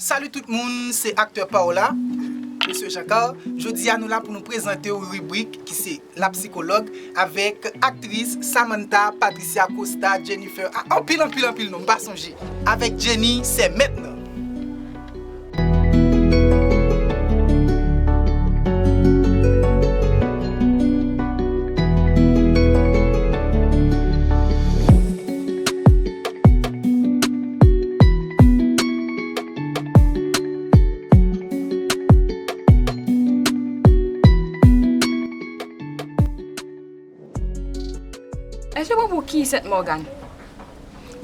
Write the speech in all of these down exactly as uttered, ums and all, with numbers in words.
Salut tout moun, se aktè pa w la, Mesye Jean Carl. Jodi a nou la pou nou prezante w ribrik ki se La Psychologue avèk aktris Samantha Patricia Costa Jennifer. Ah, anpil, anpil, anpil non, m pa sonje. Avèk Jenny, c'est maintenant. Èske pran pou ki Sèt Mògàn?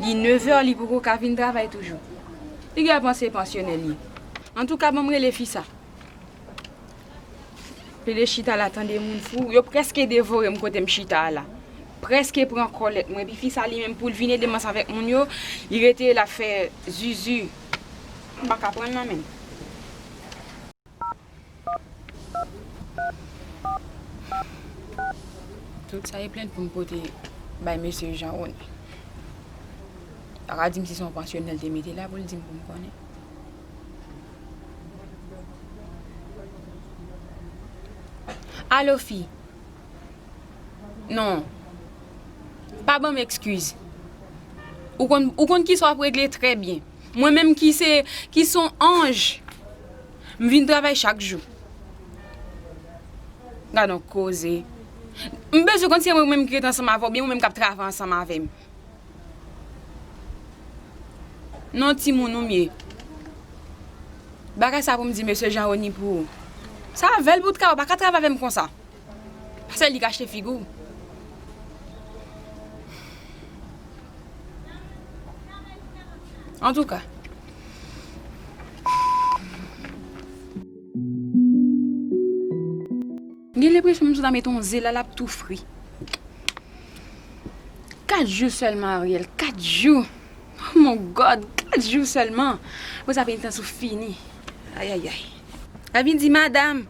Li nevè, li poko ka vin travay toujou. Li gen panse pansyonè li. Antouka, ban m rele fi sa. Plede chita la tande moun fou, yo prèske devore m kote m chita a la. Prèske pran kòlèt mwen, epi fi sa li menm pou l vin ede m ansanm avèk moun yo, li rete l ap fè zuzu. M pa ka pran l nan men l. Tout sa e plent pou m pote bay mesye Jean Rony. Pa ka di m si se yon pansyonè l te mete la pou l di m pou m konnen. Alo fi. Non. Pa ban m ekskiz. Ou konn, ou konn kisa w ap regle trè byen. Mwen menm ki se, ki se yon anj, m vin travay chak jou. Gad yon koze. M bezwen konn si se mwen menm ki ret ansanm avè w, oubyen ou menm k ap travay ansanm avè m. Non, timoun, ou m ye. Bagay sa pou m di mesye Jean Rony pou ou. Se avè l pou w t ka, ou pa ka travay avè m konsa. Paske li ka achte figi w. Antouka. M gen lenpresyon m sot a mete yon ze la, l ap tou fri. Kat jou sèlman, Ariel, kat jou. Oh mon God, kat jou sèlman. Apre sa, penitans ou fini. Ayayay. L ap vin di madanm,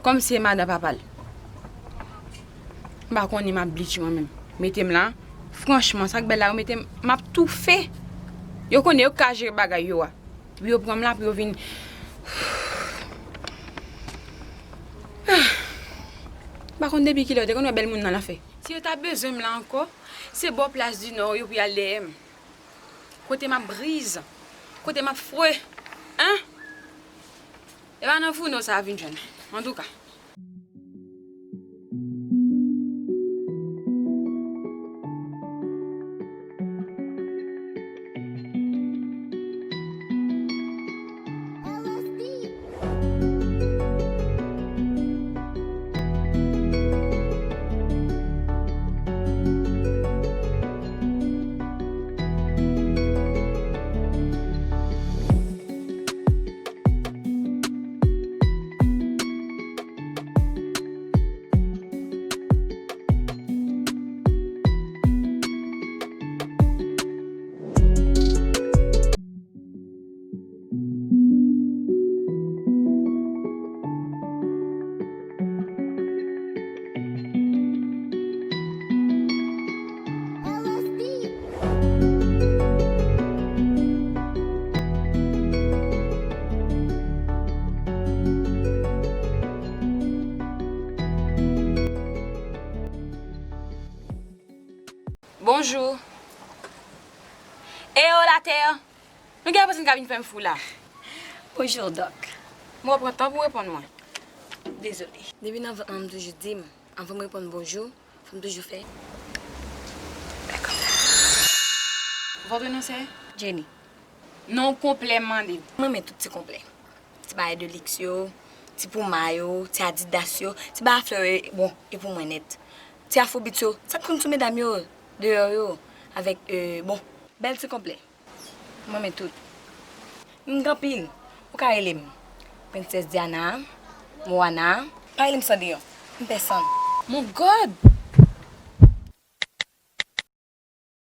kòmsi se madanm papa l. M pa konnen m ap bleach mwen menm. Mete m la. Franchman, sa k bèl la, yo mete m, m ap toufe. Yo konnen yo ka jere bagay yo a. Pou yo pran m la, pou yo vin. M pa konn depi kilè yo te konn wè bèl moun nan lanfè. Si yo ta bezwen m la ankò, se bò Plas di Nò yo pou y al dèyè m. Kote m ap briz, kote m ap fre, en? E pa nan founo sa a vin jwenn. Antouka. Bonjou. Eyo, latè! Nou gen enpresyon ka vin fè m fou la. Bonjou, Dòk. Mwen pran tan pou reponn mwen. Dezole. Depi nan vant mwen, m toujou di m, anvan m reponn bonjou, fò m toujou fè. Dakò. Votre nom c'est? Jenny. Non konplè m mande. Mwen renmen tout ti konplè. Ti bagay de liks yo, ti puma yo, ti adidas yo, ti bagay a flè yo, bon, e pou mwen nèt. Ti afrobeat yo, sa k konn sou medam yo, deyò yo, avèk, euh, bon, bèl ti konplè. Mwen renmen tout. M gen anpil. Ou ka rele m Prensès Diana, Moana. Pa rele m Sandriyon. M pèsonn. Mon God!